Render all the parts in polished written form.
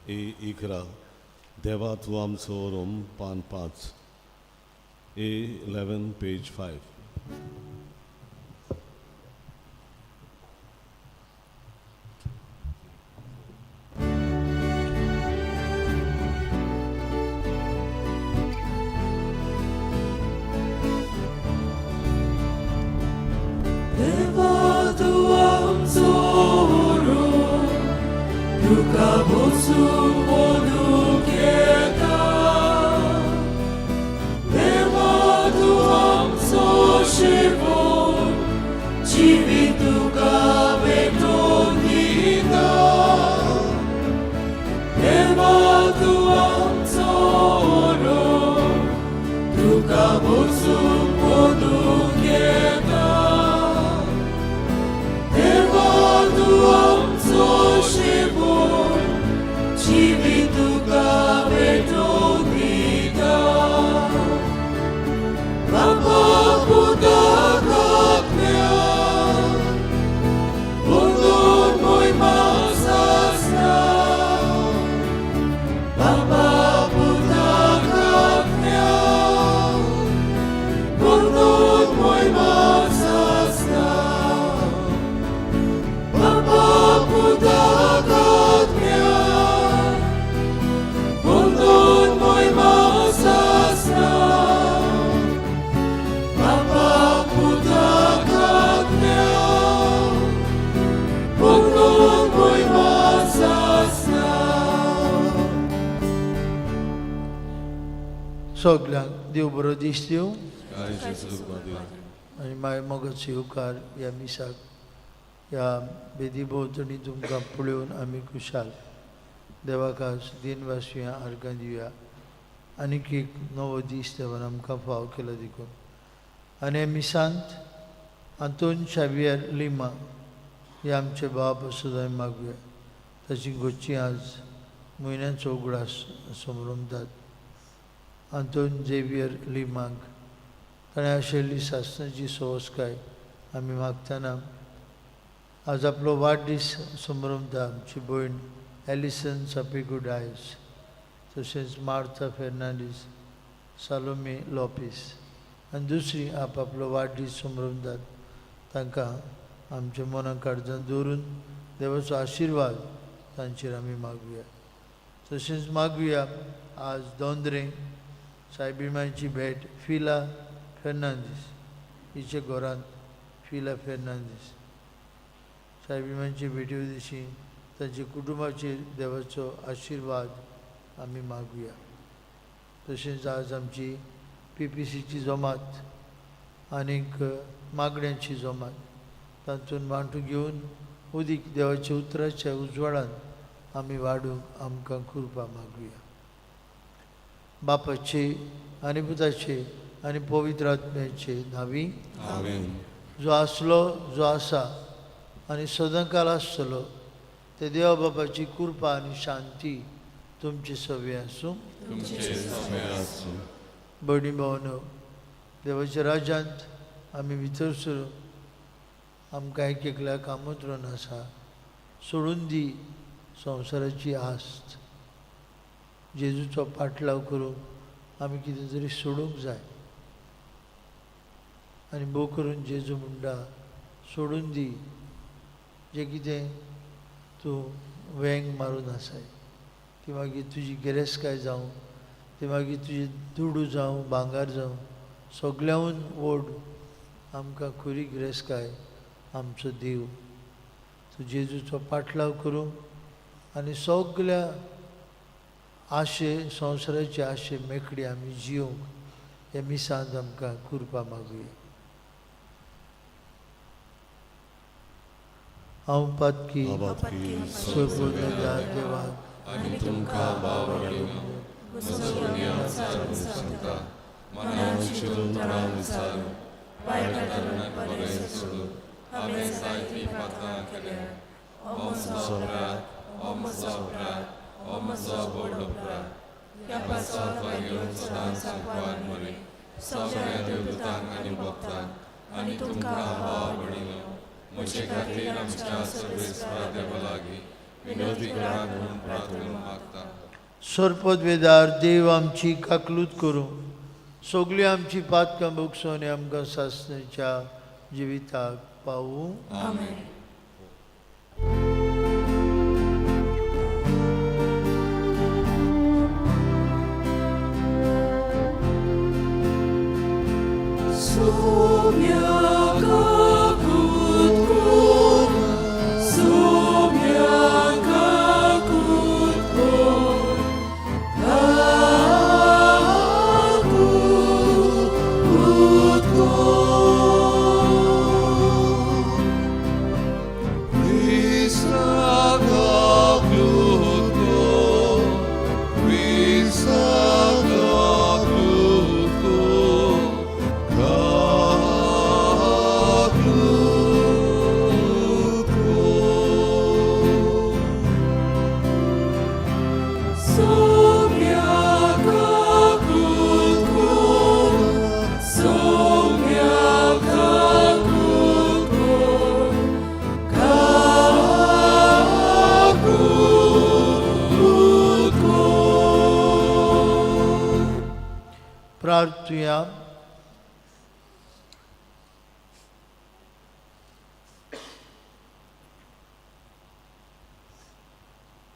ए 11, देवा तूं आमचो रोम पान 5, A 11 page 5. देवा तूं आमचो तुका बसून बोलूंक येता. देवा तूं आमचो शेवट, जिवीत तुका भेटोवन दिता. देवा तूं आमचो तुका बसून बोलूंक येता. देवा तूं आमचो शेवट, जिवीत तुका भेटोवन दिता. बापा पुताक आज्ञा, बोलून मोहिमा सासना. बापा पुताक आज्ञा, बोलून मोहिमा सासना. बापा पुताक आज्ञा, बोलून मोहिमा सासना. बापा पुताक आज्ञा, बोलून मोहिमा सासना. सगल्यांक देव बरो दीस दिवं. जेजू तुका. आनी मागीर मोगाचो येवकार ह्या मिसाक ह्या बेदी भोंवतणी तुमकां पळोवन आमी खुशाल. देवाक आज दिन वासुया, आर्गां दिवया. आनीक एक नवो दीस देवान आमकां फाव केलो देखून. आनी ह्या मिसांत आंतोन शावियर लिमा हे आमचे बाब सदांय मागुया. ताची गोची आज म्हयन्याचो उगडास समरमतात. आंतोन झेवियर लिमाक ताणें आशिल्ली सासणाची सवसकाय आमी मागतना आज आपलो वाडदीस समरमता आमची भयण एलिसन सापेगो डायस, तशेंच मार्था फेर्नांडीस, सालोमी लोपीस आनी दुसरी आपआपलो वाडदीस समरमतात. तांकां आमच्या मनां काळजांत दवरून देवाचो आशिर्वाद तांचेर आमी मागुया. तशेंच मागुया आज दोंद्रे सायबीमायची भेट फिला फेर्नांदीस हिच्या घरांत. फिला फेर्नांदीस सायबीमायची भेटी दिशी तांच्या कुटुंबाचेर देवाचो आशिर्वाद आमी मागुया. तशेंच आज आमची पी पी सीची जमात आनीक मागण्यांची जमात तातूंत वांटो घेवन उदीक देवाच्या उतराच्या उजवाडान आमी वाडूंक आमकां कृपा मागुया. बापाचे आनी पुताचे आनी पवित्र आत्म्याचे नांवी. आमेन. जो आसलो, जो आसा आनी सदांकाल आसतलो ते देवा बापाची कृपा आनी शांती तुमचे सवे आसूं. तुमचे सवे आसूं. भयणी भावनो, देवाच्या राज्यांत आमी भितर सरून आमकां एक एकल्याक आमंत्रण आसा. सोडून दी संवसाराची आस्त. जेजूचो पाटलाव करूंक आमी कितें तरी सोडूंक जाय. आनी भोव करून जेजू म्हणटा, सोडून दी जें कितें तूं वेंग मारून आसाय. ती मागीर तुजी गिरेस्तकाय जावं, ती मागीर तुजी दुडू जावं, भांगर जावं, सगळ्याहून व्हड आमकां खरी गिरेस्तकाय आमचो देव. तूं जेजूचो पाटलाव करूंक आनी सगल्या आशे संवसाराचे आशे मेकळी आमी जियोंक हे मिसांत आमकां कृपा मागुया. हांव पातकी सोपूर्ण देवाक आनी तुमकां भाव म्हजो गुन्यांव सांगता. मनान चिंतून तरान विचारून वायट करणाक बरें सोडून हांवें जायतीं पातकां केल्या. ओ म्हजो अपराध, ओ म्हजो अपराध, ओ म्हजो व्हड अपराध. ह्या पासत घेवन सदांच सांकवार मरे सगळ्या देवदूतांक आनी भक्तांक आनी तुमकां भाव भयणीनो म्हजे खातीर आमच्या सर्वेस्परा देवा लागीं विनोदी करात म्हूण प्रार्थना मागता. सरपदवेदार देव आमची काकलूत करूं, सगळीं आमची पातकां भोगसून आमकां सासणेच्या जिविताक पावूं. आमेन. प्रार्थुया.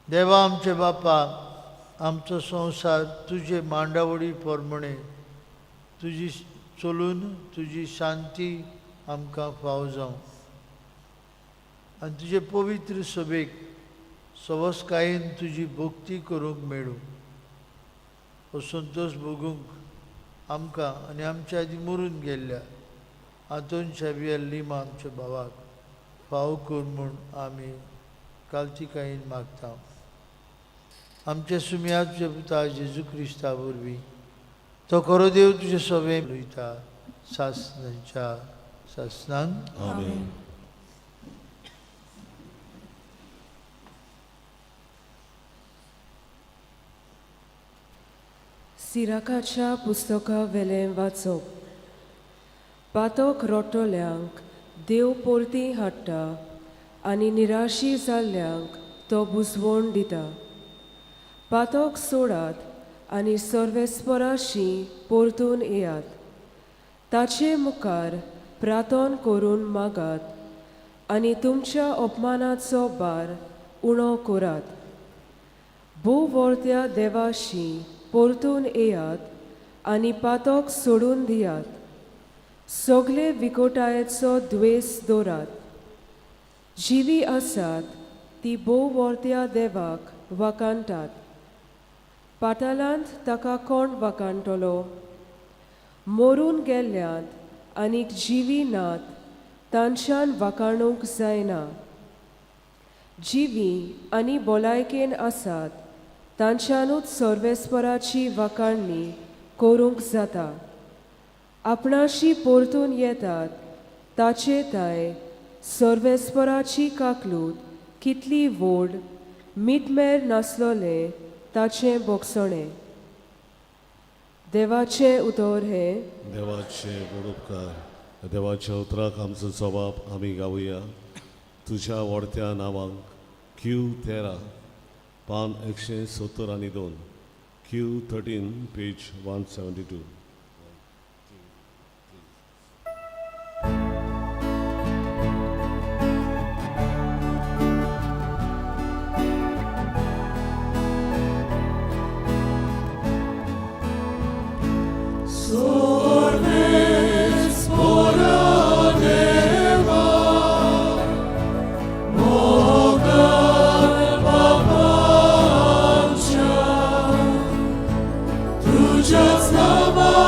देवा आमचे बापा, आमचो संवसार तुजे मांडावळी प्रमाणे तुजी चलून तुजी शांती आमकां फाव जावं आनी तुजे पवित्र सभेक सवसकायेन तुजी भक्ती करूंक मेळूं. हो संतोश भोगूंक आमकां आनी आमच्या आदीं मरून गेल्ल्या आंतोन शावियर लिमा आमच्या भावाक फाव कर म्हूण आमी कालतिकायेन मागता. आमच्या सुमयाच्या पुता जेजू क्रिस्ता वरवीं तो खरो देव तुजे सवे उलयता सासणाच्या सासणांक. आमेन. सिराकाच्या पुस्तका वेलें वाचप. पातक रोटोल्यांक देव परती हाडटा आनी निराशी जाल्ल्यांक तो बुजवण दिता. पातक सोडात आनी सर्वेस्पराशी परतून येयात. ताचे मुखार प्रार्थन करून मागात आनी तुमच्या अपमानाचो भार उणो करात. भोव देवाशी परतून येयात आनी पातक सोडून दियात. सगळे विकोटायेचो द्वेस दवरात. जिवी आसात ती भोव देवाक वाकाणटात. पातालांत ताका कोण वाकाणटलो? मरून गेल्ल्यांत आनीक जिवी नात तांच्यान वाकाणूंक जायना. जिवी आनी भलायकेन आसात तांच्यानूच सर्वेस्पराची वाकाणणी करूंक जाता. आपणाशी परतून येतात ताचे ताय सर्वेस्पराची काकलूत कितली व्हड मिटमेर नासलोलें ताचें बोगसणें. देवाचें उतर हें. देवाचे व्हड उपकार. देवाच्या उतराक आमचो जबाब आमी गावया. तुज्या व्हडत्या नांवांक क्यू 13 पान 172, Q 13 page 172. Just love.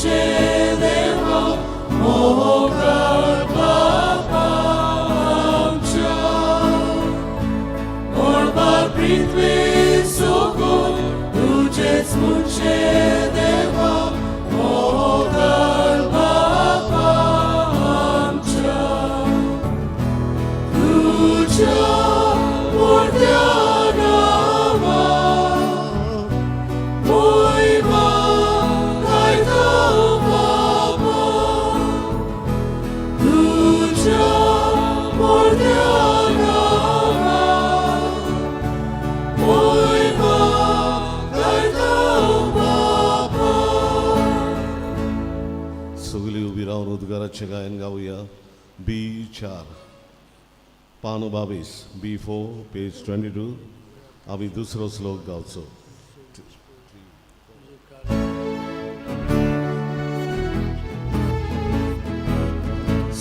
म्हणचे देवा मोगाळ बापा आमच्या मळबा पृथ्वी सोगून तुजेच म्हणचे देवा मोगाळ बापा आमच्या तुझ्या मोठ्या नावा मोहिमा गायता बाबा तुझ्या मोठ्या नावा मोहिमा गायता बाबा. सगळी उबी रावन उद्गाराचें गायन गावया. बी 4 पान 22, B4 page 22. आमी दुसरो श्लोक गावचो.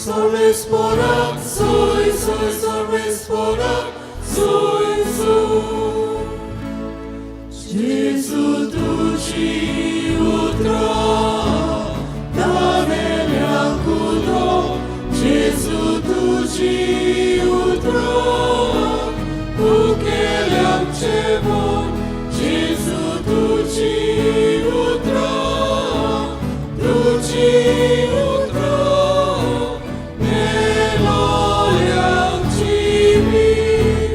सर्वेस्परा soy soy सर्वेस्परा soy soy Gesù तुझी उतरां दानेल्यांक उदो Gesù तुझी उतरां उकेल्यांक जेवण Gesù तुझी उतरां तुझी उतरां मेलोल्यांक जिवीत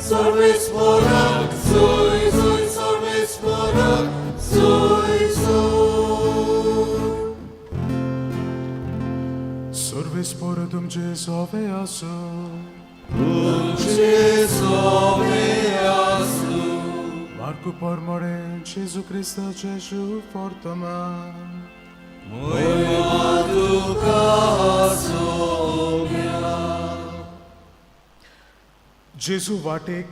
सर्वेस्पराक soy soy सर्वेस्पराक soy soy. सर्वेस्पर तुमचे सोवे आसूं. तुमचे सोवे आसूं. मार्कू परमोळे जेजू क्रिस्ताचे शुभ वर्तमान. मोहिमा तुका सोम्या. जेजू वाटेक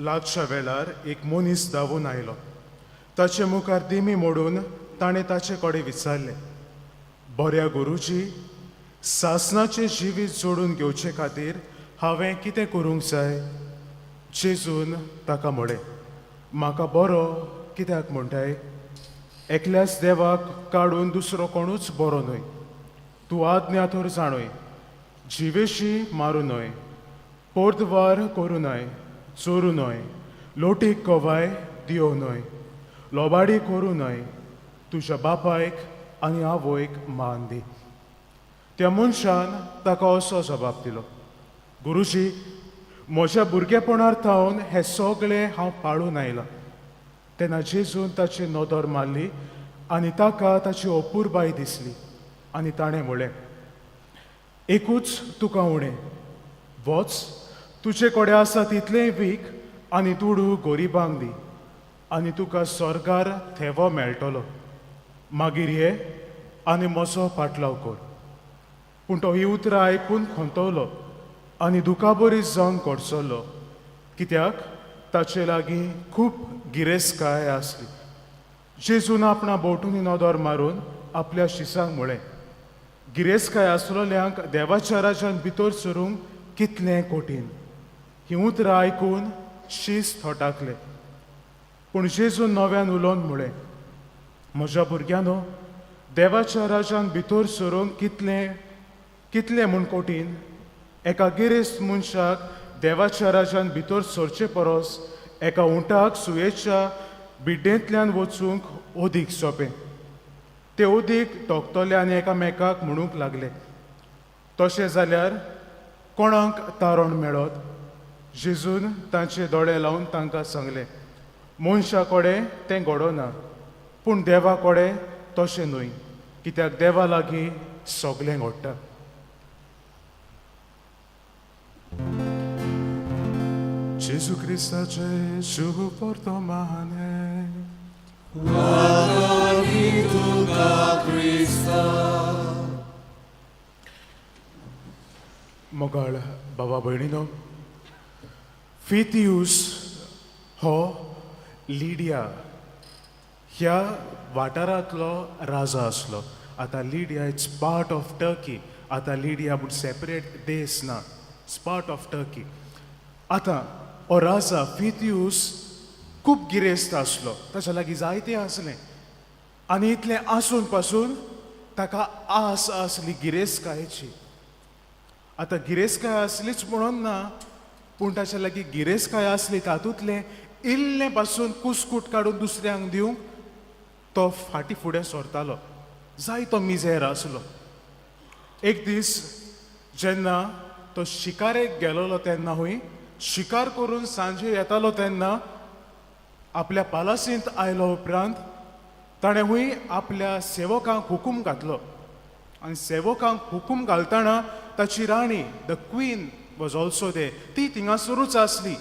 लागच्या वेळार एक मनीस धांवून आयलो. ताचे मुखार दिमी मोडून ताणें ताचे कडेन विचारलें, बऱ्या गुरुजी, सासनाचें जिवीत जोडून घेवचे खातीर हांवें कितें करूंक जाय? जेजून ताका म्हळें, म्हाका बरो कित्याक म्हणटाय? एकल्याच देवाक काडून दुसरो कोणूच बरो न्हय. तूं आज्ञा तर जाणूय: जिवेशी मारूं न्हय, पोर्तवार करूं न्हय, चोरूं न्हय, लोटीक गवाय दिवं न्हय, लोबाडी करूं न्हय, तुज्या बापायक आनी आवयक मान दी. त्या मनशान ताका असो जबाब दिलो, गुरुजी, म्हज्या भुरगेपणार थावन हें सगळें हांव पाळून आयलां. तेन्ना जेजून ताची नदर मारली आनी ताका ताची अपुरबाय दिसली आनी ताणें म्हळें, एकूच तुका उणें. वच, तुजे कडेन आसा तितलेंय वीक आनी दुडू गरिबांक दी आनी तुका स्वर्गार थेवो मेळटलो. मागीर ये आनी म्हजो पाटलाव कर. पूण तो ही उतरां आयकून खंतवलो आनी दुखाबरी जावन कडसरलो, कित्याक ताचे लागीं खूब गिरेस्तकाय आसली. जेजून आपणा भोंवतणी नदर मारून आपल्या शिसांक म्हळें, गिरेस्तकाय आसलेल्यांक देवाच्या राज्यान भितर सरूंक कितलें कठीण. हीं उतरां आयकून शीस थटाकले. पूण जेजून नव्यान उलोवन म्हळें, म्हज्या भुरग्यांनो, देवाच्या राज्यान भितर सरूंक कितलें कितलें म्हूण कठीण. एका गिरेस्त मनशाक देवाच्या राज्यान भितर सरचे परस एका उंटाक सुयेच्या बिड्डेंतल्यान वचूंक अदीक सोंपें. ते अदीक तोखतले आनी एकामेकाक म्हणूंक लागले, तशें जाल्यार कोणाक तारण मेळत? जेजून तांचे दोळे लावन तांकां सांगलें, मनशा कडेन तें घडना, पूण देवा कडेन तशें न्हय, कित्याक देवा लागीं सगळें घडटा. जेजू क्रिस्ताचें शुभ वर्तमान हें. तुका क्रिस्ता. मोगाळ बाबा भयणीनो, फितियूस हो लिडिया ह्या वाठारांतलो राजा आसलो. आतां Lydia it's part of Turkey. आतां लिडिया म्हूण सेपरेट देश ना, it's part of Turkey. आतां हो राजा फितियूस खूब गिरेस्त आसलो. ताच्या लागीं जायतें आसलें. आनी इतलें आसून पासून ताका आस आसली गिरेस्तकायेची. आतां गिरेस्तकाय आसलीच म्हणून ना, पूण ताच्या लागीं गिरेस्तकाय आसली तातूंतलें इल्लें पासून कुसकूट काडून दुसऱ्यांक दिवंक तो फाटीं फुडें सरतालो. जायतो मिजेर आसलो. एक दीस जेन्ना तो शिकारेक गेलोलो तेन्ना हूंय शिकार करून सांजे येतालो तेन्ना आपल्या पालासींत आयलो उपरांत ताणें हूंय आपल्या सेवकांक हुकूम घातलो. आनी सेवकांक हुकूम घालतना ताची राणी, the queen was also there, ती थिंगासरूच आसली.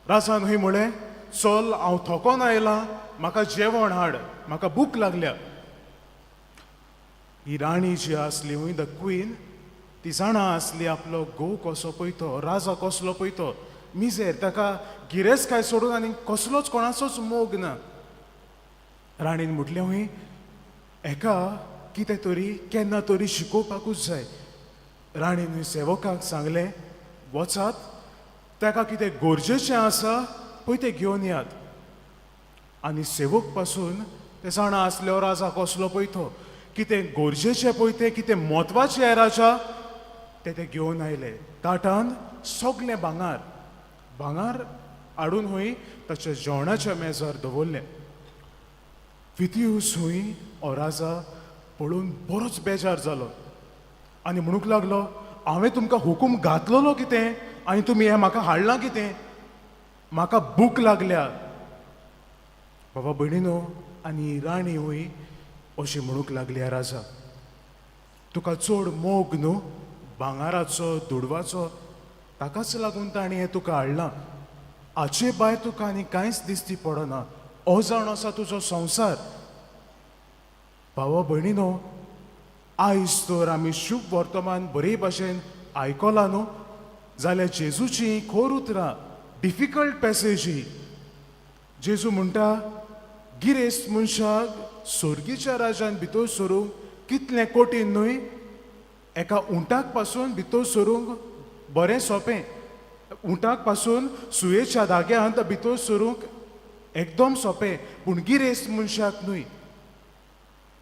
राजान हूंय म्हळें, चल हांव थकोन आयलां, म्हाका जेवण हाड, म्हाका भूक लागल्या. ही राणी जी आसली हूंय, the queen, ती जाणा आसली आपलो घोव कसो पळय तो, राजा कसलो पळय तो मिजेर, ताका गिरेस्तकाय सोडून आनी कसलोच कोणाचोच मोग ना. राणीन म्हटलें हूंय, हेका कितें तरी केन्ना तरी शिकोवपाकूच जाय. राणीन सेवकांक सांगलें, वचात ताका कितें गरजेचें आसा पळय तें घेवन यात. आनी सेवक पासून ते जाणा आसले राजा कसलो पळय तो, कितें गरजेचें पळय तें, कितें म्हत्वाचें हें राजा, ते ते घेवन आयले. ताटान सगलें भांगार भांगार हाडून हूंय ताच्या जेवणाच्या मेजार दवरलें. वितियूस हूंय हो राजा पळोवन बरोच बेजार जालो आनी म्हणूंक लागलो, हांवें तुमकां हुकूम घातलेलो कितें आनी तुमी हें म्हाका हाडलां कितें, म्हाका भूक लागल्या. बाबा भयणीनो, आनी राणी हूंय अशी म्हणूंक लागली, राजा तुका चड मोग न्हू भांगाराचो दुडवाचो, ताकाच लागून ताणें हें तुका हाडलां. हाचे भायर तुका आनी कांयच दिसती पडना, हो जावन आसा तुजो संवसार. भावा भयणीनो, आयज तर आमी शुभ वर्तमान बरे भाशेन आयकलां न्हू, जाल्यार जेजूची खोर उतरां, डिफिकल्ट पॅसेजी. जेजू म्हणटा, गिरेस्त मनशाक सोर्गीच्या राजान भितर सरूंक कितलें कठीण न्हय, एका उंटाक पासून भितर सरूंक बरें सोंपें, उंटाक पासून सुयेच्या धाग्यांत भितर सरूंक एकदम सोंपें, पूण गिरेस्त मनशाक न्हय.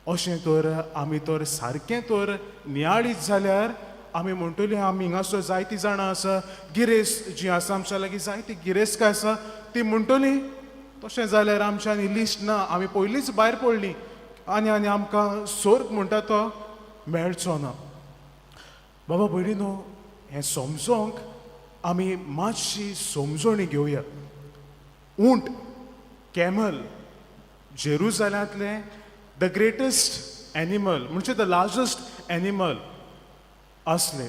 अशें तर आमी तर सारकें तर नियाळीत जाल्यार आमी म्हणटली, आमी हिंगासर जायतीं जाणां आसा गिरेस्त जीं आसा, आमच्या लागीं जायती गिरेस्तकाय आसा, ती म्हणटली तशें जाल्यार आमच्यांनी लिस्ट ना, आमी पयलींच भायर पडलीं आनी आनी आमकां सोर्ग म्हणटा तो मेळचो ना. बाबा भयणीनो, हें समजोंक आमी मातशी समजणी घेवया. उंट, कॅमल, जेरुजाल्यांतलें the greatest animal, म्हणजे the largest animal आसले.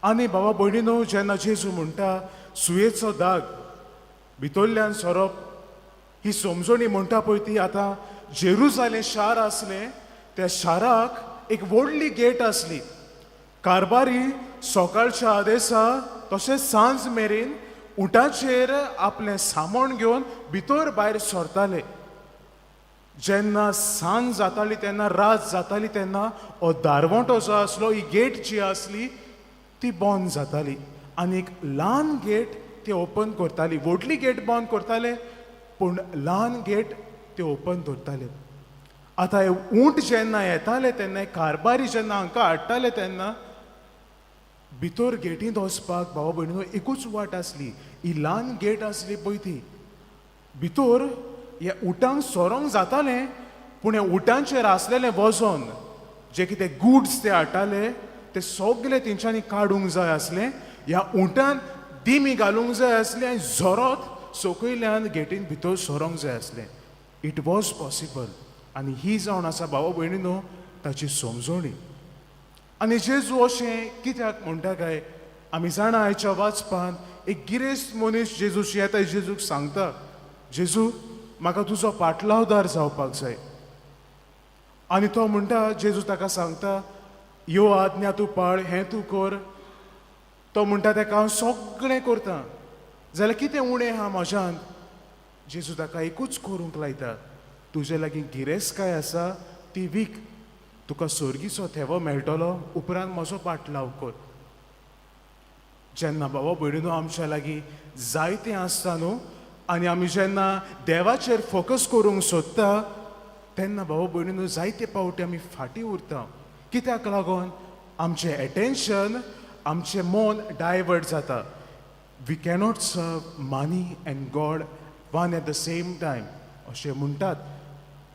आनी बाबा भयणीनो, जेन्ना जेजू म्हणटा सुयेचो दाग भितरल्यान सोरोप, ही समजणी म्हणटा पळय ती आतां जेरुजालें शार आसलें, त्या शाराक एक व्हडली गेट आसली. कारबारी सकाळच्या आदेसा तशेंच सांज मेरेन उंटाचेर आपलें सामान घेवन भितर भायर सरताले. जेन्ना सांज जाताली तेन्ना, रात जाताली तेन्ना, हो दारवंटो जो आसलो, ही गेट जी आसली ती बंद जाताली आनी एक ल्हान गेट ती ओपन करताली. व्हडली गेट बंद करताले पूण ल्हान गेट ते ओपन दवरताले. आतां हे उंट जेन्ना येताले तेन्ना, कारबारी जेन्ना हांकां हाडटाले तेन्ना भितर गेटींत वचपाक भावा भयणीनो एकूच वाट आसली, ही ल्हान गेट आसली पळय ती. भितर हे उटांक सोरोंक जातालें, पूण हे उटांचेर आसलेलें वजन जे कितें गुड्स ते हाडटाले ते सगळे तेंच्यांनी काडूंक जाय आसलें, ह्या उंटान दिमी घालूंक जाय आसली आनी झरोत सकयल्यान गेटीन भितर सरोंक जाय आसलें. It was possible. आनी ही जावन आसा भावा भयणीनो ताची समजणी. आनी जेजू अशें कित्याक म्हणटा काय आमी जाणा, आयच्या वाचपान एक गिरेस्त मनीस जेजूशी येता, जेजूक सांगता, जेजू म्हाका तुजो पाटलावदार जावपाक जाय. आनी तो म्हणटा, जेजू ताका सांगता, ह्यो आज्ञा तूं पाळ, हें तूं कर. तो म्हणटा ताका, हांव सगळें करता, जाल्यार कितें उणें आहा म्हज्यान? जेजू ताका एकूच करूंक लायता, तुजे लागीं गिरेस्तकाय आसा ती वीक, तुका सोर्गीचो थेवो मेळटलो, उपरांत म्हजो पाटलाव कर. जेन्ना बाबा भयणीनो आमच्या लागीं जायतें आसता न्हू, आनी आमी जेन्ना देवाचेर फोकस करूंक सोदता तेन्ना भाव भयणीनो जायते पावटी आमी फाटीं उरता. कित्याक लागून आमचें एटेन्शन, आमचें मन डायवर्ट जाता. We cannot serve money and God one at the same time अशें म्हणटात.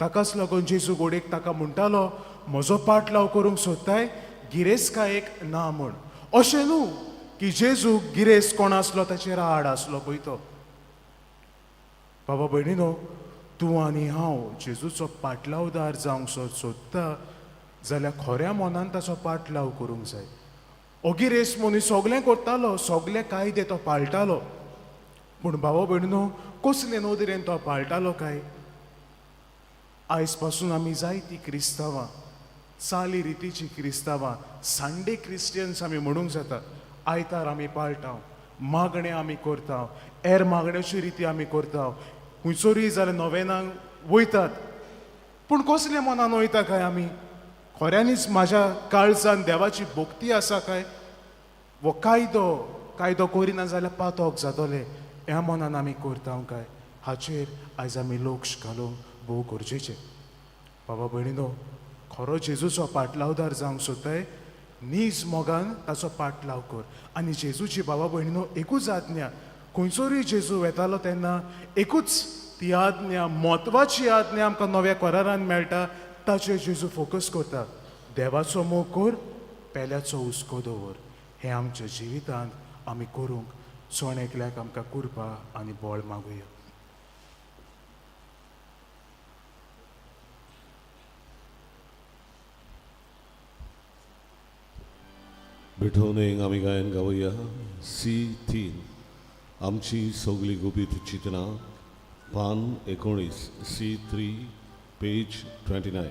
ताकाच लागून जेजू गोडेक ताका म्हणटालो, म्हजो पाटलाव करूंक सोदताय गिरेस्तकायेक ना म्हूण. अशें न्हू की जेजू गिरेस्त कोण आसलो ताचेर आड आसलो पळय तो. बाबा भयणीनो, तूं आनी हांव जेजूचो पाटलावदार जावंक सोदता जाल्यार खऱ्या मनान ताचो पाटलाव करूंक जाय. हो गिरेस्त मनीस सगळें करतालो, सगळे कायदे तो पाळटालो, पूण बाबा भयणीनो कसले नदरेन तो पाळटालो काय? आयज पासून आमी जायतीं क्रिस्तांवां, चाली रितीचीं क्रिस्तांवां, संडे क्रिस्टियन्स आमी म्हणूंक जाता. आयतार आमी पाळटा, मागणें आमी करता, हेर मागण्याच्यो रिती आमी करता, खंयसरूय जाल्यार नोवेनांक वयतात, पूण कसल्या मनान वयता काय आमी? खऱ्यांनीच म्हाज्या काळजान देवाची भक्ती आसा काय? वो कायदो कायदो करिना जाल्यार पातोक जातलें ह्या मनान आमी करता काय? हाचेर आयज आमी लक्ष घालूंक भोव गरजेचें. बाबा भयणीनो, खरो जेजूचो पाटलावदार जावंक सोदताय, नीज मोगान ताचो पाटलाव कर. आनी जेजूची बाबा भयणीनो एकूच आज्ञा, खंयसरूय जेजू वेतालो तेन्ना एकूच ती आज्ञा, म्हत्वाची आज्ञा आमकां नव्या करारान मेळटा, ताचेर जेजू फोकस करता. देवाचो मोग कर, पेल्याचो हुस्को दवर. हें आमच्या जिवितांत आमी करूंक सण एकल्याक आमकां कृपा आनी बळ मागुया. भेटोवणेक आमी गायन गावया C3, आमची सगळी गुपीत चिंतना, पान 19, C3 page 29.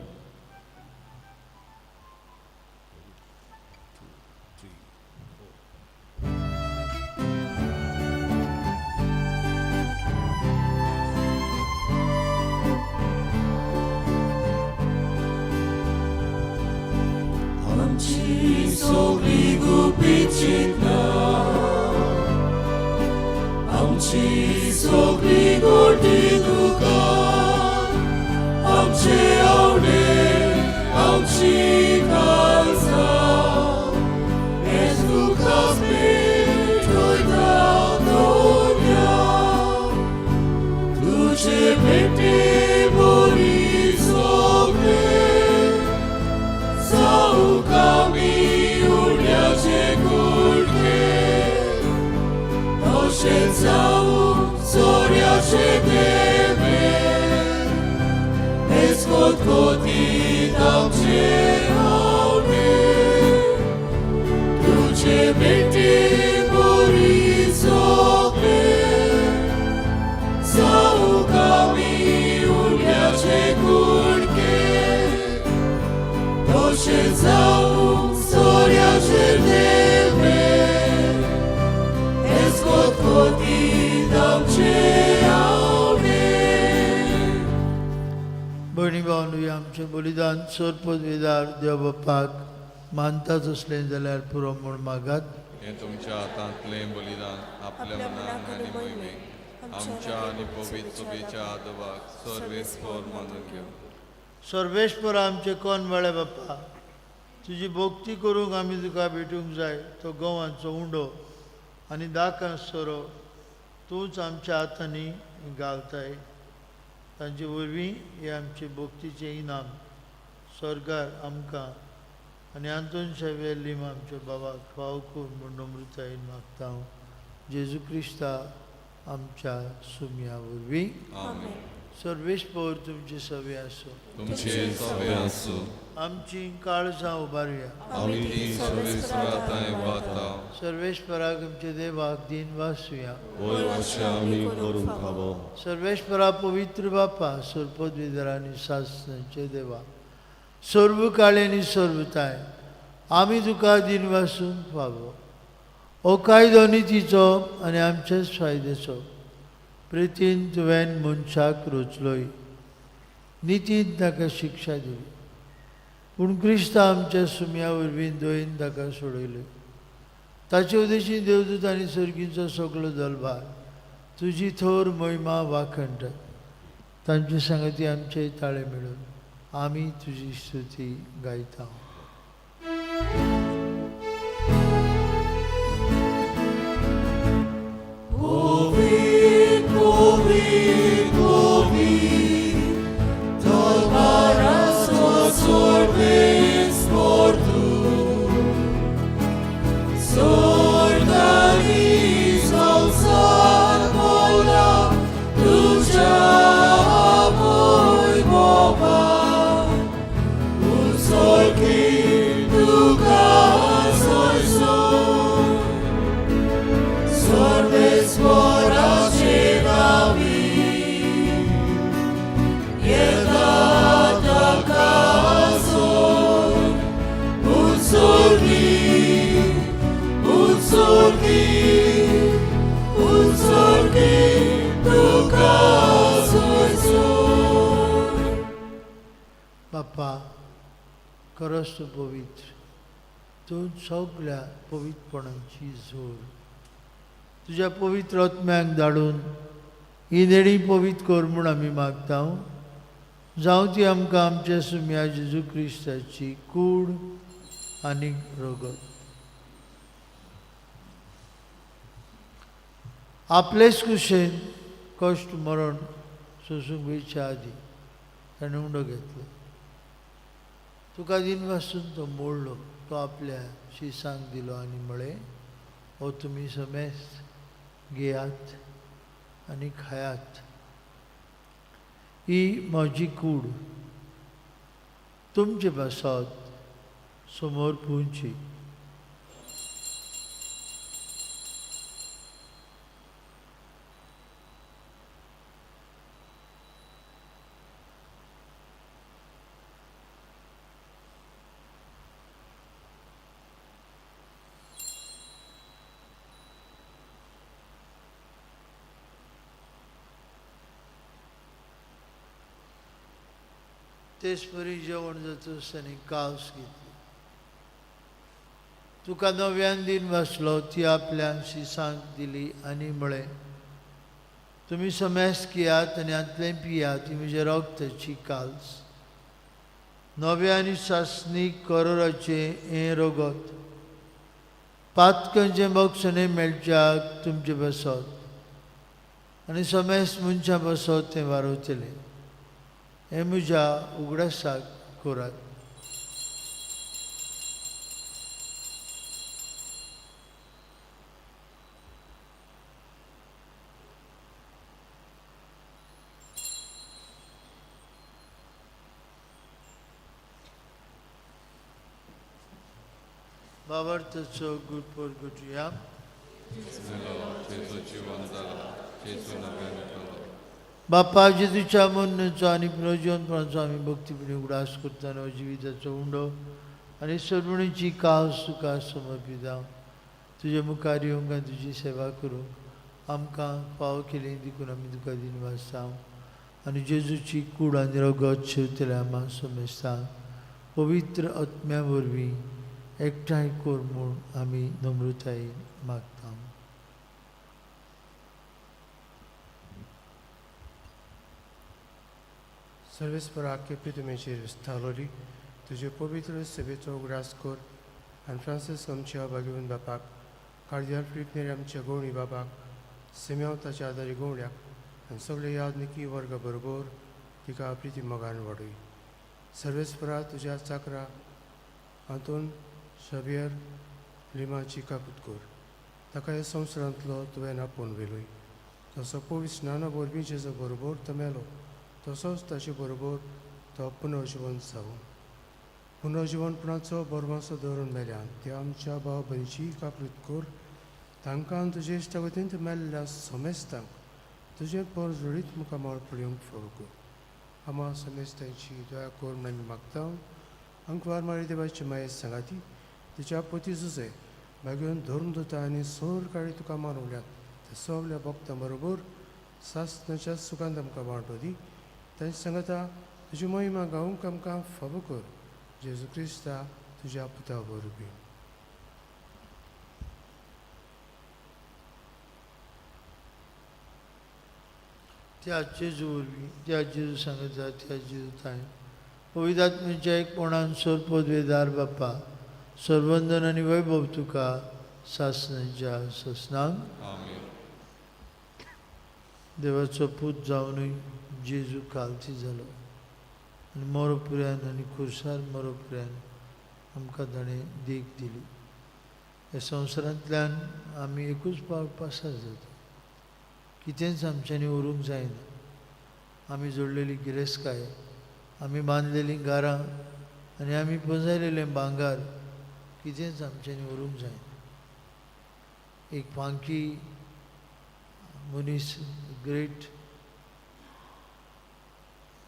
आमची सगळी गुपीत चिंतना, आमची सगळी गोटी दुकां, आमचे आवडे, आमची काळजां, हेच तुका भेटयता दोन्या. तुजे भेटे बरी सगळे जावंक आमी उड्याचे कुडके, तशें जावं सोऱ्याचे देवे, हेच कोतकोतीत आमचे आवडे. तुजे भेटे बरी सगळे जावंक आमी उड्याचे कुडके, तशें जावं सोऱ्याचे देवे, हेच कोतकोतीत आमचे आवडे. भयणी भावंडो, आमचें बलिदान सरपदवेदार देव बापाक मानता तसलें जाल्यार पुरो म्हूण मागात. हें तुमच्या हातांतलें बलिदान आपल्या मनाक आनी मोहिमेक, आमच्या आनी पवित्र सभेच्या आदोबाक सर्वेस्पर मानून घेवं. सर्वेस्पर आमचे कोण मेळ्ळे बाप्पा, तुजी भक्ती करूंक आमी तुका भेटूंक जाय. तो गोवांचो उंडो आनी दाकां सोरो तूंच आमच्या हातांनी घालताय. तांचे वरवीं हे आमचे भक्तीचें इनाम स्वर्गार आमकां आनी आंतोन शावेर लिमा आमच्या बाबाक फाव कर म्हूण नम्रतायेन मागता हांव, जेजू क्रिस्ता आमच्या सुमया वरवीं. आमेन. सर्वेस्पर तुमचे सवे आसूं. तुमचे सवे आसूं. आमची काळजां उबारुया. आमी ती सर्वेस्परा थंय वता. सर्वेस्पराक आमच्या देवाक दीन वासुया. वय अशें आमी करूंक फावो. सर्वेस्परा पवित्र बापा, सरपदविदर आनी सासणाचे देवा, सर्व काळे आनी सर्वताय आमी तुका दीन वासूंक फावो. हो कायदो नितीचो आनी आमचेच फायद्याचो. प्रितीन तुवें मनशाक रचलोय, नितीन ताका शिक्षा दिली, पूण क्रिस्त आमच्या सुमया वरवीं दयेन ताका सोडयलो. ताचे उदेशी देवदूत आनी सर्गींचो सगळो दलभार तुजी थोर महिमा वाखणटात. तांचे सांगती आमचे ताळे मेळून आमी तुजी स्तुती गायता. बापा, खरोच तूं पवित्र, तूं सगल्या पवित्रपणाची जोर. तुज्या पवित्र आत्म्याक धाडून ही देणी पवित्र कर म्हूण आमी मागता. जावं ती आमकां आमच्या सुम्या जेजू क्रिस्ताची कूड आनी रगत. आपलेच कुशेन कश्ट मरण सोसूंक वयच्या आदीं ताणें उंडो घेतलो. तुका दिनवासून तो मोडलो, तो आपल्या शिसांक दिलो आनी म्हळें, हो तुमी समेस्त घेयात आनी खायात. ही म्हजी कूड तुमचे पासत समोर पुंची. तेच परी जेवण जातच ताणें कास घेतली. तुका नव्यान दिन वाचलो, ती आपल्या शिसांक दिली आनी म्हळें, तुमी समेस्त घेयात आनी हांतलें पियात, ती म्हज्या रगताची काल्स, नव्या आनी सासणीक करोराचें हें रगत, पातकांचें बक्षणें मेळच्याक तुमचें बसत आनी समेस्त मनशां बसत तें वारवतलें. हें म्हज्या उगडासाक करात. भावार्थाचो गुटपोर गुटया. बापा, जेजूच्या मरणाचो आनी पुनर्जीवनपणाचो आमी भक्तीपणी उगडास करतना जिविताचो उंडो आनी सर्वणीची कास तुका समर्पिता. तुजे मुखार येवंक आनी तुजी सेवा करूंक आमकां फावो केली देखून आमी तुका दिनवासता. आनी जेजूची कूड आनी रगत शेवतल्या आमा समेस्ता पवित्र आत्म्या वरवीं एकठांय कर म्हूण आमी नम्रतायेन मागता. सर्वेस्पराक प्रितमेचेर विस्तारली तुजे पवित्र सेवेचो उगडास कर आनी फ्रांसीस आमच्या भाग्यवन बापाक, कार्दिनाल फिलिप आमच्या गवणी बाबाक, सिम्यांव ताच्या आदारी गवण्याक आनी सगळे यादनिकी वर्गा बरोबर तिका प्रिती मोगान वाडय. सर्वेस्परा तुज्या चाकरा आंतोन शबियर लिमाची कापूत कर, ताका ह्या संवसारांतलो तुवें आपोवन व्हेलोय. तसो पवित्र स्नाना वरवीं जेजो बरोबर तो मेलो, तसोच ताचे बरोबर तो पुनर्जिवन जावं. पुनर्जिवनपणाचो बरवासो दवरून मेल्यान त्या आमच्या भाव भयणीची काकृत कर, तांकां तुजे इश्टागतींत मेल्ल्या समेस्तांक तुजें परजळीत मुखामळ पळोवंक फावो कर. आमा समेस्तांची दया कर म्हूण आमी मागता. अंकवार मारी देवाची माये सांगाती तिच्या पती जुजे भाग्योन धरून दोता आनी सोर काळी तुका मानवल्यात त्या सगल्या भक्तां बरोबर सासणाच्या सुखांत आमकां वांटो दी. तांचे सांगता तुजी महिमा गावंक आमकां फावो कर, जेजू क्रिस्ता तुज्या पुता वरवीं. त्या जेजू वरवीं, त्या जेजू सांगता, त्या जेजू ताणें पवित्र एकपणान सोर पदवेदार बाप्पा सर्वंदन आनी वैभव तुका सासनाच्या ससनांक. आमेन. देवाचो पूत जावनूय जेजू कालती जालो आनी मरो पुऱ्यान आनी खुर्सार मरो पुऱ्यान आमकां ताणें देख दिली. ह्या संवसारांतल्यान आमी एकूच पावट पासार जाता, कितेंच आमच्यांनी उरूंक जायना. आमी जोडलेली गिरेस्तकाय, आमी बांदलेलीं घरां आनी आमी पुंजायलेलें भांगर कितेंच आमच्यांनी उरूंक जायना. एक फांकी मनीस ग्रेट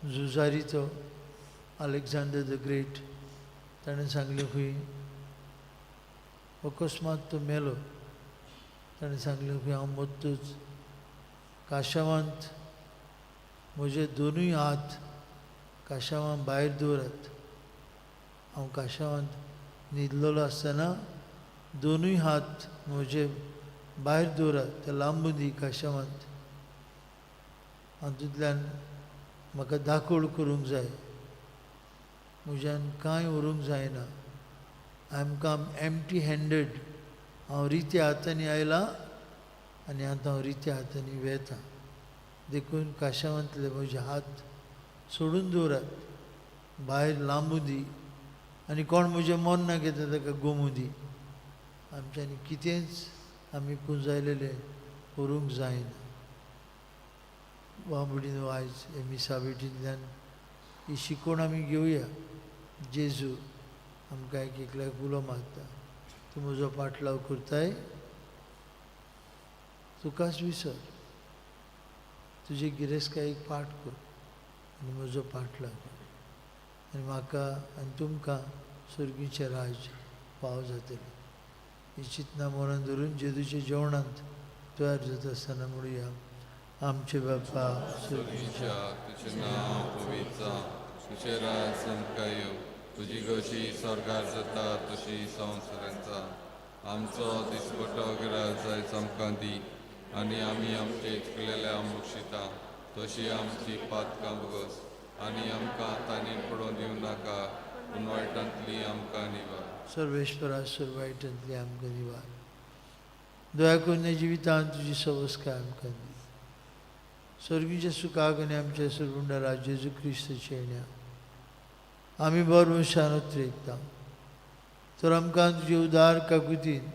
झुजारी तो अलेक्झांडर the great, ताणें सांगलें खंय अकस्मात तो मेलो. ताणें सांगलें खंय हांव मरतूच काशावांत म्हजे दोनूय हात काशावां भायर दवरात. हांव काशावांत न्हिदलेलो आसतना दोनूय हात म्हजे भायर दवरात, ते लांबून दी काशावांत, हातूंतल्यान म्हाका दाखोळ करूंक जाय, म्हज्यान कांय उरूंक जायना. I am come empty handed, हांव रित्या हातांनी आयलां आनी आतां हांव रित्या हातांनी वेता. देखून काशावांतले म्हजे हात सोडून दवरात, भायर लांबू दी आनी कोण म्हजें मन ना घेता ताका गोमू दी. आमच्यांनी कितेंच आमी पुंजायलेलें करूंक जायना. बाबडीन आयज हे मिसा भेटींतल्यान ही शिकवण आमी घेवया. जेजू आमकां एक एकल्याक उलो मारता, तूं म्हजो पाटलाव करताय, तुकाच विसर, तुजे गिरेस्तकायेक पाठ कर आनी म्हजो पाटलाव कर आनी म्हाका आनी तुमकां सर्गीचें राज्य फाव जातलें. ही चिंतना मनान धरून जेजूच्या जेवणांत तयार जाता आसतना म्हणुया, आमचे बापा सर्गीच्या, तुजें नांव पवित्र जावं, तुजें राज आमकां येवं, तुजी गशी स्वर्गार जाता तशी संवसारांत जावं. आमचो दिसपटो ग्रास आयज आमकां दी आनी आमी आमचे चुकलेल्या बक्षिता तशी आमची पातकां भोगस आनी आमकां तांणी पडोवन दिवं नाका, पूण वायटांतली आमकां निवार. सर्वेश्वरा सर्वायटांतली आमकां निवार. दया करून जिवितांत तुजी सवस्काय आमकां दी. सर्गीच्या सुखाक आनी आमच्या सरबुंडा जेजू क्रिस्ताच्या येण्या आमी बरो मनशान उतरेकता. तर आमकां तुजे उदार काकुतीन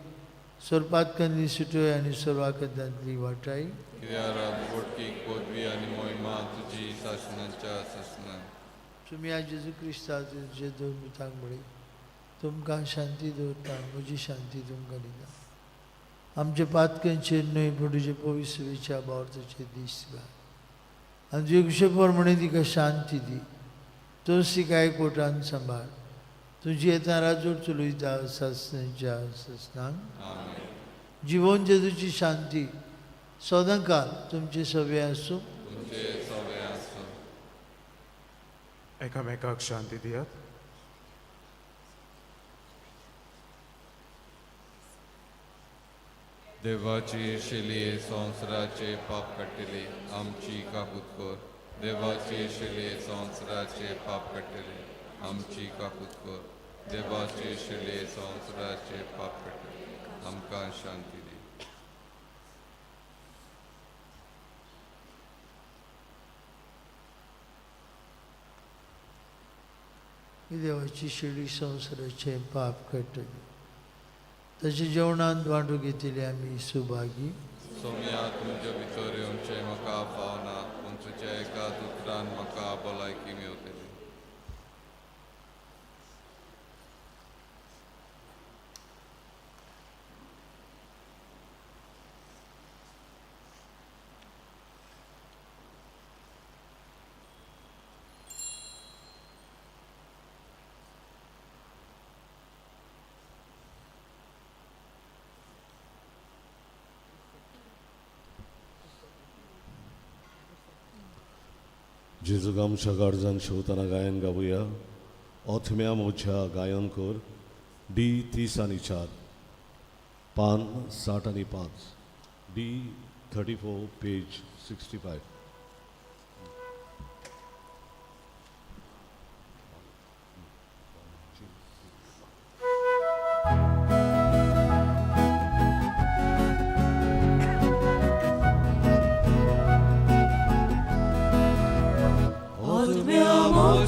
सर्पातकांतली सुटय आनी सर्वाकंतांतली वाटाय. कित्याक बोटकी पदवी आनी मोहिमा तुजी सासणाच्या सासणाक. तुमी आज जेजू क्रिस्ता तुजे दोन मितांक म्हळी, तुमकां शांती दवरता, म्हजी शांती तुमकां दिता. आमचे पातकांचेर न्हय पूण तुजे पवित्र भावार्थाचेर दीस घाल आनी तुजे कुशे प्रमाणे तिका शांती दी. तूंच तिका एकवटान सांबाळ. तुजी येता राजवट चलयता सासणाच्या सासणाक. आमेन. जिवन जेजूची शांती सदांकाल तुमचे सगळे आसूं. तुमचे सगळे आसूं. एकामेकाक शांती दियात. देवाची शिली संवसाराचे पाप काडटली आमची काकूत कर. देवाची शिली संवसाराचे पाप काडटली आमची काकूत कर. देवाची शिली संवसाराचे पाप काडटली आमकां शांती दी. ही देवाची शिडी संवसाराचे पाप काडटली. ताच्या जेवणांत वांटो घेतली आमी सुभागी. सोम्या तुमच्या भितर येवचें म्हाका फावना, पूण तुज्या एका उतरान म्हाका भलायकी मेवतली. जेजूक आमच्या गरजान शिवतना गायन गावया. ओथम्या मोच्या गायन कर डी 30 आनी 4 पान 60 आनी 5 डी 34 पेज 65.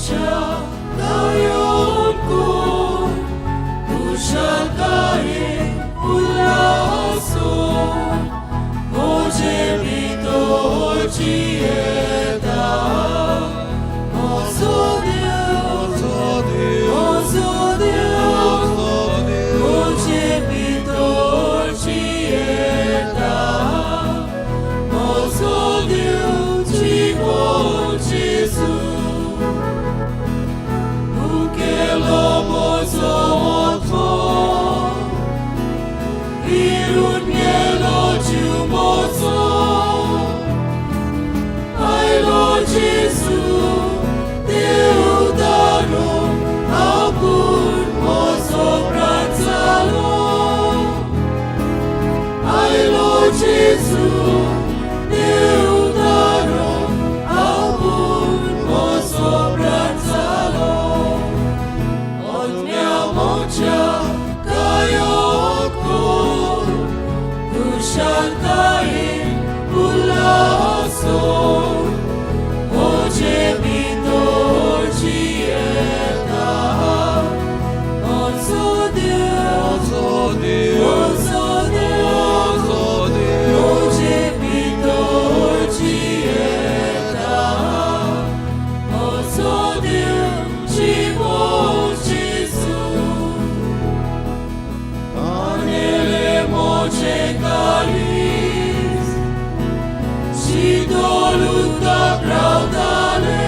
मोच्या गायन कर कुशलतायेन उल्हासो म्हजे भितर जियेता म्हजो देव म्हजो देव म्हजे भितर जियेता म्हजो देव जिवो जेजू उकेलो म्हजो आत्मो विरून गेलो जीव म्हजो आयलो जेजू देव दारो आपूण म्हजो प्राण जालो आयलो जेजू देव दारो आपूण म्हजो प्राण जालो आत्म्या म्हज्या गायन कर कुशलतायेन उल्हासो म्हजे भितर जियेता म्हजो देव म्हजो देव म्हजे भितर जियेता म्हजो देव जिवो जेजू आनेले म्हजे काळीज शीतल उदकाक रावताले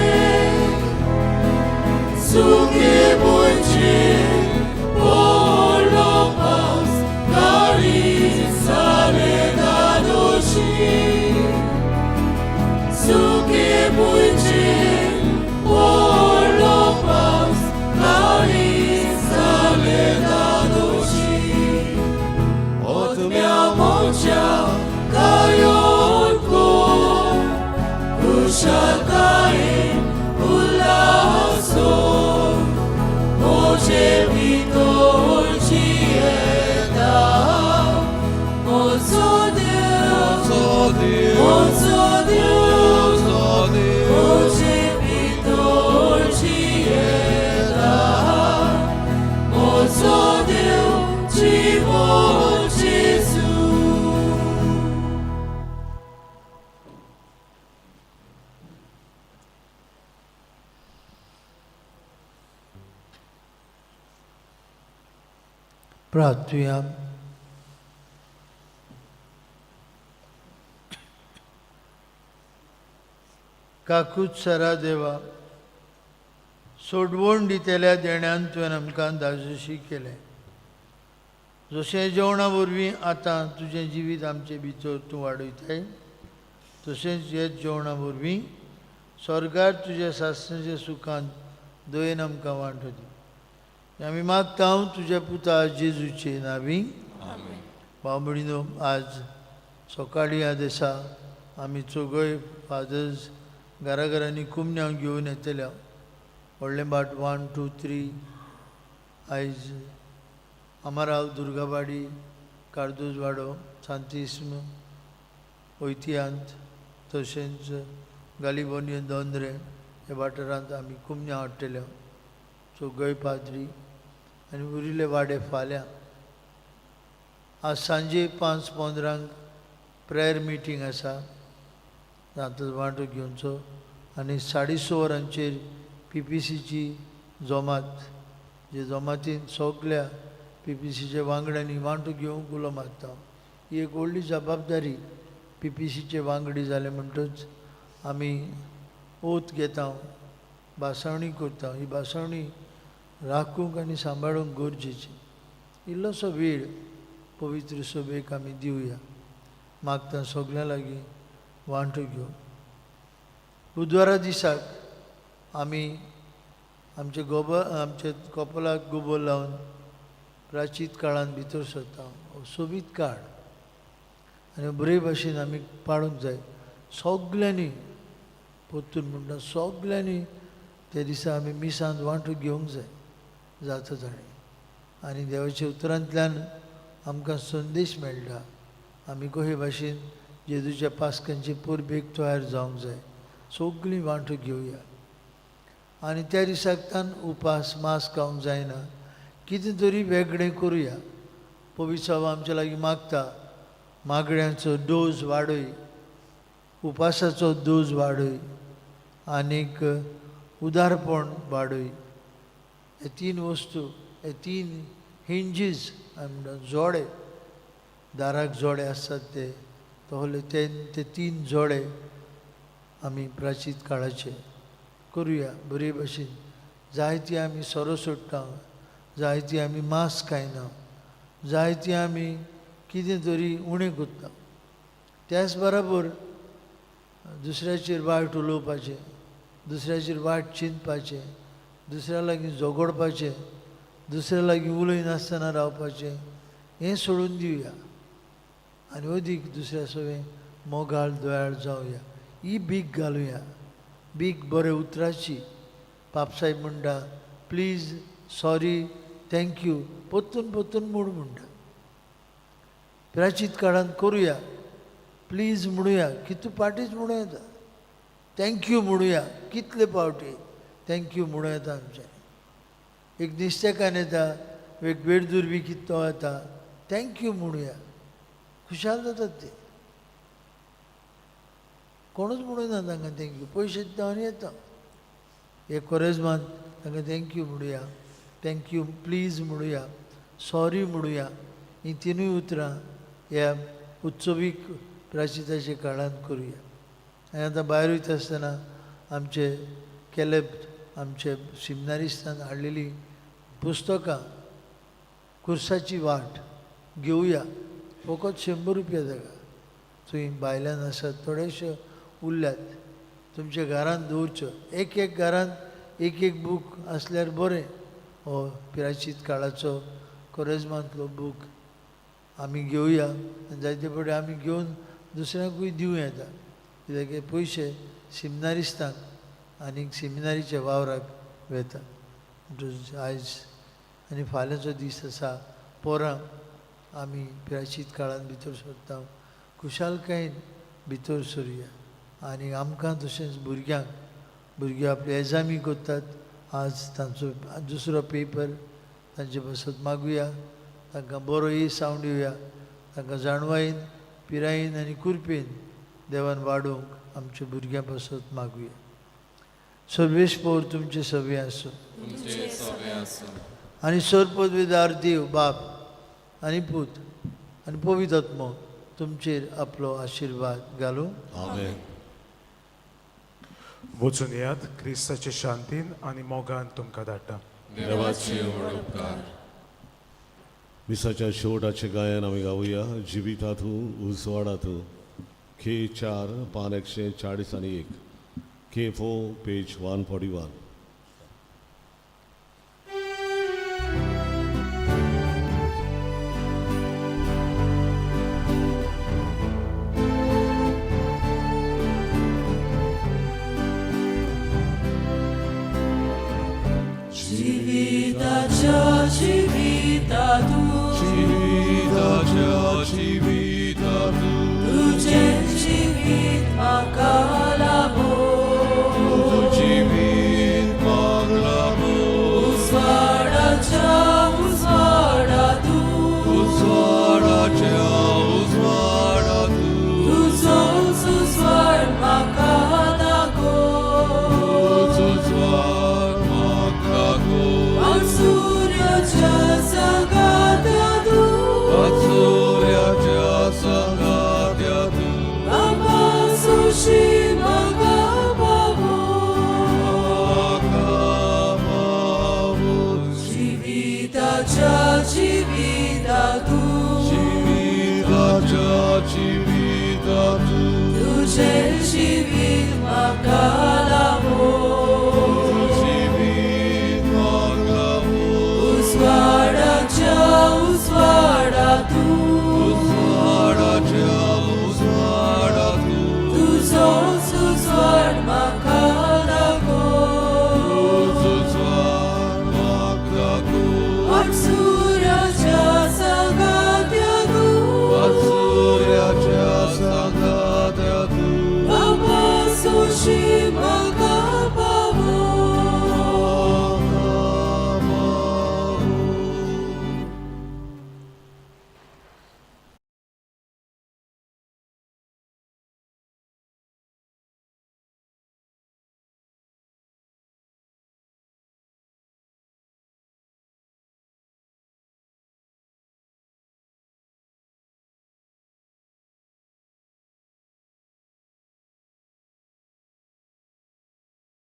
सुके भुंयचेर पडलो पावस काळीज जालें धादोशी सुके भुंयचेर पडलो पावस काळीज जालें धादोशी आत्म्या म्हज्या गायन कर कुशलतायेन उल्हासो म्हजे भितर जियेता म्हजो देव म्हजो देव म्हजे भितर जियेता म्हजो देव जिवो जेजू. प्रार्थुया. काकूत सरा देवा, सोडवण दितल्या देण्यान तुवें आमकां धादोशी केलें. जशें जेवणा वरवीं आतां तुजें जिवीत आमचे भितर तूं वाडयताय, तशेंच हे जेवणा वरवीं स्वर्गार तुज्या सासणाच्या सुखान दयेन आमकां वांटो दी. आमी मागता तुज्या पुता जेजूचे नांवी. भाव भयणीनो, आज सकाळीं ह्या दिसा आमी चौगय फादर्स घरा घरांनी कुमन्यांव घेवन येतले. व्हडलें भाट 1 2 3, आयज अमराव, दुर्गावाडी, कार्दोजवाडो, सांतिस्म, वैतियांत, तशेंच गालिबोनी, दोंद्रे ह्या वाठारांत आमी कुमन्यांव हाडटले चौगय पाद्री आनी उरिल्ले वाडे फाल्यां. आज सांजे 5:15 प्रेयर मिटींग आसा, तातूंत वांटो घेवचो. आनी 6:30 वरांचेर पीपीसीची जमात, जे जमातीन सगल्या पीपीसीच्या वांगड्यांनी वांटो घेवंक उलो मारता. ही एक व्हडली जबाबदारी. पीपीसीचे वांगडी जाले म्हणटच आमी ओत घेता, भासावणी करता. ही भासावणी राखूंक आनी सांबाळूंक गरजेची. इल्लोसो वेळ पवित्र सभेक आमी दिवया. मागता सगल्यां लागीं वांटो घेवन. बुधवारा दिसाक आमी आमचे गोबर आमचे कपलाक गोबर लावन प्राचीत काळान भितर सरता. हो सोबीत काळ आनी बरे भाशेन आमी पाळूंक जाय सगल्यांनी. परतून म्हणटा, सगल्यांनी त्या दिसा आमी मिसांत वांटो घेवंक जाय जाता ताणें. आनी देवाच्या उतरांतल्यान आमकां संदेश मेळटा आमी कशे भाशेन जेजूच्या पास्कांचे परबेक तयार जावंक जाय. सगळीं वांटो घेवया. आनी त्या दिसाक तान उपास मांस खावंक जायना, कितें तरी वेगळें करुया. पवित्र बाबा आमच्या लागीं मागता, मागण्यांचो डोज वाडय, उपासाचो डोज वाडय आनीक उदारपण वाडय. हे तीन वस्तू, हे तीन हिंजीस आमी जोडे, दाराक जोडे आसतात ते तसले ते तीन जोडे आमी प्राचीन काळाचे करुया बरे भशेन. जायती आमी सोरो सोडटा, जायती आमी मांस खायना, जायती आमी कितें तरी उणें करता. त्याच बराबर दुसऱ्याचेर वायट उलोवपाचें, दुसऱ्याचेर वायट चिंतपाचें, दुसऱ्या लागीं झगडपाचें, दुसऱ्या लागीं उलयनासतना रावपाचें, हें सोडून दिवया आनी अदीक दुसऱ्या सवें मोगाळ दयाळ जावया. ही भीक घालुया, भीक बऱ्या उतराची. पापसाहेब म्हणटा प्लीज, सॉरी, thank you परतून परतून म्हूण म्हणटा. प्राचीत काळांत करुया, प्लीज म्हणुया, कितू पाटीच म्हणूं येता, thank you म्हणुया, कितले पावटी thank you म्हणूं येता आमच्यानी. एक नुस्तेकान येता, एक वेडदूर बी कितो येता, thank you म्हणुया, खुशाल जातात ते. कोणूच म्हणूना तांकां thank you, पयशे दिता आनी येता. एक कोरेजमान तांकां thank you म्हणुया, thank you please म्हणुया, सॉरी म्हणुया. हीं तिनूय उतरां ह्या उत्सवीक प्राचिताच्या काळांत करुया. आनी आतां भायर वयता आसतना आमचे केलेब आमचे सिमनारिस्तान हाडलेली पुस्तकां कुर्साची वाट घेवया. फकत 100 रुपया ताका. थंय भायल्यान आसात थोडेशे उरल्यात, तुमच्या घरांत दवरच्यो. एक एक घरांत एक एक बूक आसल्यार बरें. हो प्राचीत काळाचो कोरेजमांतलो बूक आमी घेवया आनी जायते फावटी आमी घेवन दुसऱ्यांकूय दिवं येता, कित्याक पयशे सिमिनारिस्तांक आनी सिमिनारीच्या वावराक वेता. म्हणटकच आयज आनी फाल्यांचो दीस आसा, पोरां आमी प्राचीत काळांत भितर सरता, खुशालकायेन भितर सरुया. आनी आमकां तशेंच भुरग्यांक, भुरगीं आपली एग्जामी करतात, आज तांचो दुसरो पेपर तांचे पासत मागुया, तांकां बरो सावंड दिवया, तांकां जाणवायेन, पिरायेन आनी कुरपेन देवान वाडोवंक आमच्या भुरग्यां पासत मागुया. सर्वेस्पोर तुमचे सवे आसूं. तुमचे सवे आसूं. आनी सर्वपदवीदार देव बाप आनी पूत आनी पवित्र आत्मो तुमचेर आपलो आशिर्वाद घालूं. आमेन. वचून येयात, क्रिस्ताचे शांतीन आनी मोगान तुमकां धाडटा. देवाचे व्हड उपकार. मिसाच्या शेवटाचें गायन आमी गावया, जिविता तूं उजवाडा तूं, के 4 पान 141, के 4 पेज 141. जिविताच्या जिविता तूं, जिविताच्या जिविता तूं, तुजें जिवीत म्हाका लाभो, तुजें जिवीत म्हाका लाभो, उजवाडाच्या उजवाडा तूं, उजवाडाच्या उजवाडा तूं, तुजोच उजवाड म्हाका दाखोव, तुजो उजवाड म्हाका दाखोव, सूर्याच्या सांगात्या तूं, सूर्याच्या सांगात्या तूं, बाबा सुशी म्हाका पावो, म्हाका पावो, जिविताच्या जिविता तूं, जिविताच्या जिविता तूं, तुजें जिवीत म्हाका